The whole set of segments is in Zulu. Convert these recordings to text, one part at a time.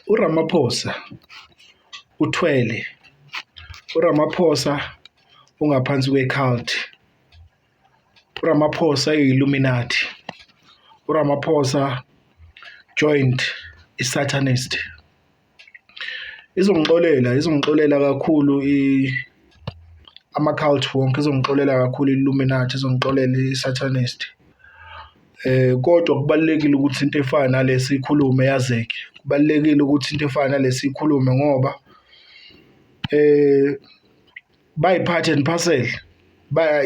URamaphosa uthwele, uRamaphosa ungaphansi kwe-cult, uRamaphosa uyi-illuminati, uRamaphosa joined i-satanist. Izongixolela, izongixolela kakhulu ama-cult wonke, izongixolela kakhulu i-illuminati, izongixolela i-satanist kodwa kubalulekile ukuthi into efana nale siyikhulume yazeke, kubalulekile ukuthi into efana nale siyikhulume ngoba bayi-part and parcel,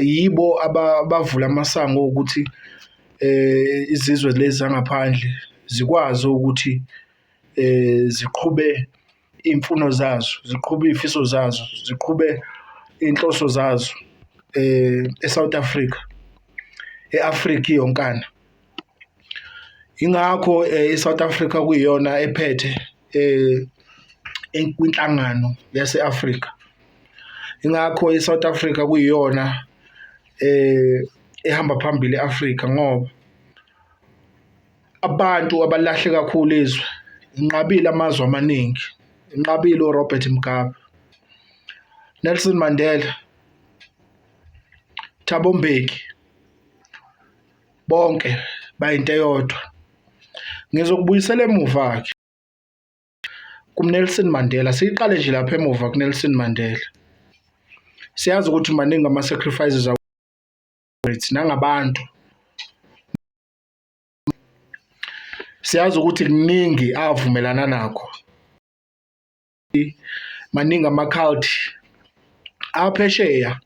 yibo abavula amasango okuthi izizwe lezi zangaphandle zikwazi ukuthi ziqhube iy'mfuno zazo, ziqhube iy'fiso zazo, ziqhube iy'nhloso zazo e-South Africa, e-Afrika iyonkana. Yingakho i-South Africa kuyiyona ephethe kwinhlangano yase-Afrika, ingakho i-South Africa kuyiyona ehamba phambili e-Afrika ngoba abantu abalahle kakhulu izwe, inqabile amazwe amaningi, inqabile o-Robert Mugabe, Nelson Mandela, Thabo Mbeki, bonke bayinto eyodwa. Ngizokubuyisela emuva-ke kuNelson Mandela, siyiqale nje lapha emuva kuNelson Mandela. Siyazi ukuthi maningi ama-sacrifices nangabantu. Siyazi ukuthi kuningi avumelana nakho, maningi ama-cult aphesheya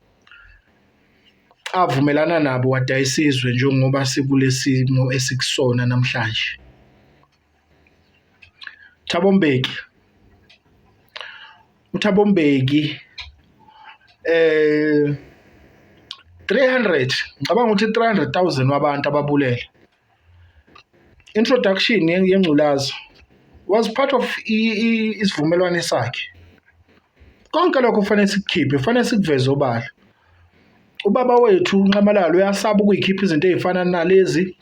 avumelana nabo wadayisa izwe njengoba sikule simo esikusona namhlanje. Thabo Mbeki, uThabo Mbeki 300 ngicabanga ukuthi 300,000 wabantu ababulele. Introduction yengculaza was part of isivumelwano sakhe. Konke lokho kufanele sikukhiphe, kufanele sikuveze obala. Ubaba wethu uNxamalala uyasaba ukuyikhipha izinto ey'fana nalezi,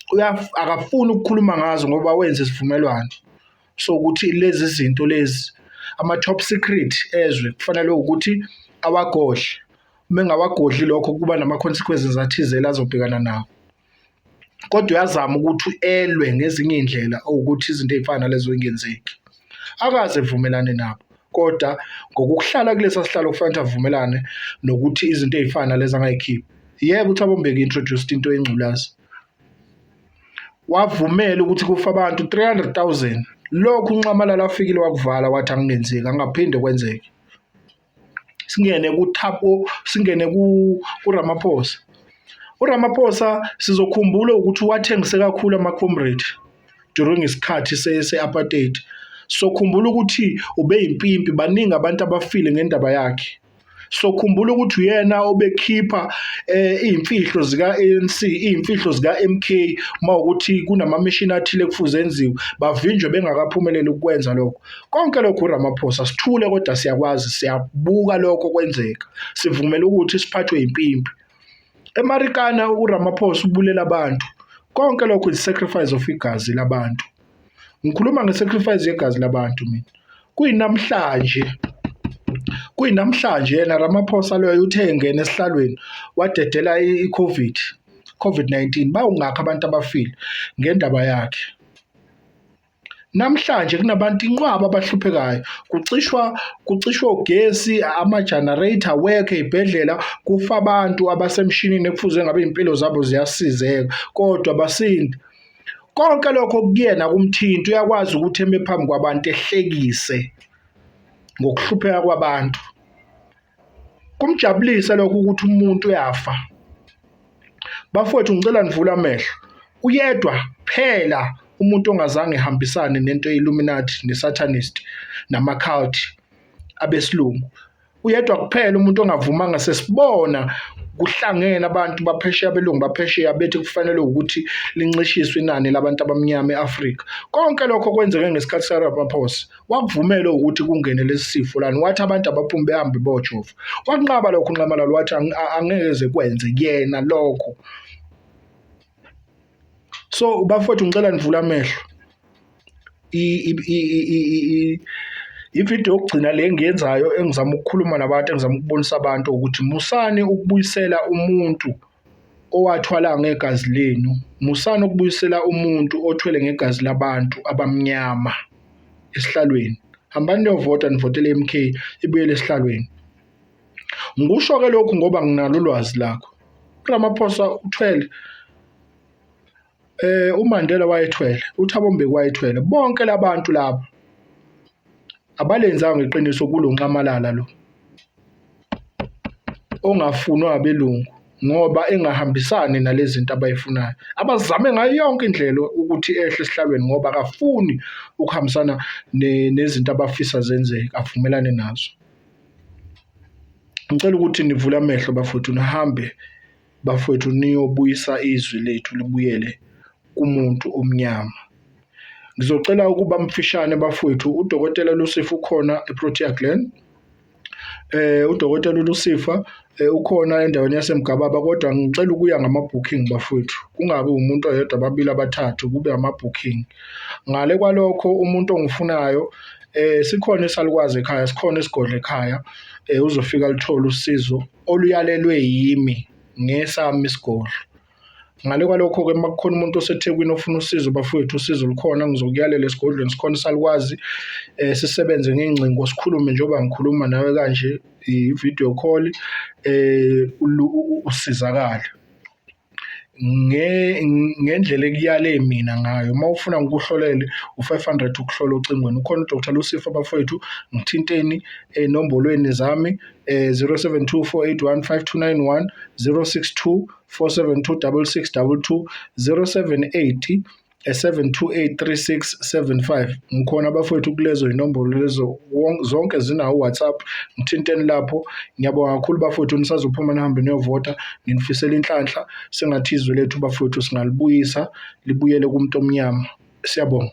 akafuni ukukhuluma ngazo ngoba wenza isivumelwano sokuthi lezi zinto lezi ama-top secret ezwe kufanele ukuthi awagodle. Uma engawagodli lokho kuba nama-consequences athizeni azobhekana nawo. Kodwa uyazama ukuthi elwe ngezinye iy'ndlela owukuthi izinto ey'fana nalezo y'ngenzeki. Akaze evumelane nabo kodwa ngokuhlala kulesa sihlalo kufanele ukuthi avumelane nokuthi izinto ey'fana nalezi angayikhiphi. Yebo, uThabo Mbeki introduced into yengculazi, wavumela ukuthi kufe abantu 300,000. Lokhu uNxamalala afikile wakuvala wathi akungenzeki, angaphinde kwenzeke. Singene kuThabo, singene kuRamaphosa. URamaphosa sizokhumbula ukuthi wathengise kakhulu ama-comrade during isikhathi se-apartheid. Sokhumbula ukuthi ubeyimpimpi, baningi abantu abafile ngendaba yakhe. Sokhumbula ukuthi uyena obekhipha iy'mfihlo zika-ANC, iy'mfihlo zika-M_K uma wukuthi kunama-mission athile ekufuze enziwe, bavinjwe bengakaphumeleli ukukwenza lokho. Konke lokhu uRamaphosa sithule kodwa siyakwazi, siyabuka lokho kwenzeka, sivumela ukuthi siphathwe yimpimpi. EMarikana uRamaphosa ubulela abantu. Konke lokho is sacrifice of igazi labantu. Ngikhuluma nge-sacrifice yegazi labantu mina. Kuyinamhlanje, kuyinamhlanje yena Ramaphosa loyo uthe engena esihlalweni wadedela i-COVID, COVID-19. Bawungakhi abantu abafile ngendaba yakhe. Namhlanje kunabantu inqwaba abahluphekayo, kucishwa kucishwa ugesi, ama-generator awekho ey'bhedlela, kufa abantu abasemshinini ekufuze ngabe iy'mpilo zabo ziyasizeka kodwa abasindi. Konke lokho kuyena kumthinti, uyakwazi ukuthi eme phambi kwabantu ehlekise ngokuhlupheka kwabantu. Kumjabulise lokho ukuthi umuntu uyafa. Bafowethu ngicela nivule amehlo, uyedwa kuphela umuntu ongazange ehambisane nento ye-Illuminati ne-Satanist nama-cult abesilungu. Uyedwa kuphela umuntu ongavumanga sesibona kuhlangene abantu baphesheya abelungu baphesheya bethi kufanele ukuthi lincishiswe inani labantu abamnyama e-Afrika. Konke lokho kwenzeke ngesikhathi sikaRamaphosa. Wakuvumela ukuthi kungene lesi sifo lana, wathi abantu abaphume behambe bojova. Wakunqaba lokho uNxamalala wathi angeke ze kwenze yena lokho. So bafowethu ngicela nivule amehlo. Ividiyo yokugcina le engiyenzayo engizama ukukhuluma nabantu, engizama ukubonisa abantu ukuthi musani ukubuyisela umuntu owathwala ngegazi lenu, musani ukubuyisela umuntu othwele ngegazi labantu abamnyama esihlalweni. Hambani niyovota, nivotele i-M_K ibuyele esihlalweni. Ngikusho-ke lokhu ngoba nginalo ulwazi lakho. URamaphosa uthwele, uMandela wayethwele, uThabo Mbeki wayethwele, bonke labantu laba abalenzanga iqiniso kulo Nxamalala lo ongafunwa abelungu ngoba engahambisani nalezi zinto abayifunayo. Abazame ngayo yonke indlela ukuthi ehle esihlalweni ngoba akafuni ukuhambisana nezinto abafisa zenzeke, avumelane nazo. Ngicela ukuthi nivule amehlo bafowethu, nihambe bafowethu niyobuyisa izwi lethu libuyele kumuntu omnyama. Ngizocela ukuba mfishane bafowethu, uDokotela Lusifa ukhona eProtea Glen. Udokotela uLusifa ukhona endaweni yaseMgababa kodwa ngicela ukuya ngama-booking bafowethu, kungabi umuntu oyedwa, ababili, abathathu, kube ama-booking. Ngale kwalokho umuntu ongifunayo sikhona isalukwazi ekhaya, sikhona isigodlo ekhaya, uzofika aluthole usizo oluyalelwe yimi ngesami isigodlo. Ngale kwalokho-ke uma kukhona umuntu oseThekwini ofuna usizo bafowethu, usizo lukhona ngizokuyalela esigodlweni, sikhona isalukwazi sisebenze ngey'ngcingo, sikhulume njengoba ngikhuluma nawe kanje, i-video call usizakale ngendlela ekuyale mina ngayo. Uma ufuna ngikuhlolele u-500 ukuhlola ocingweni. Ukhona u-Doctor Lusifa bafowethu, ngithinteni ey'nombolweni zami 072 481 5291, 062 472 6622, 078 728 3675. Ngikhona bafowethu kulezo y'nombolo lezo zonke zinawo u-WhatsApp, ngithinteni lapho. Ngiyabonga kakhulu bafowethu, nisazophuma nihambe niyovota. Nginifisela inhlanhla, sengathi izwe lethu bafowethu singalibuyisa libuyele kumuntu omnyama. Siyabonga.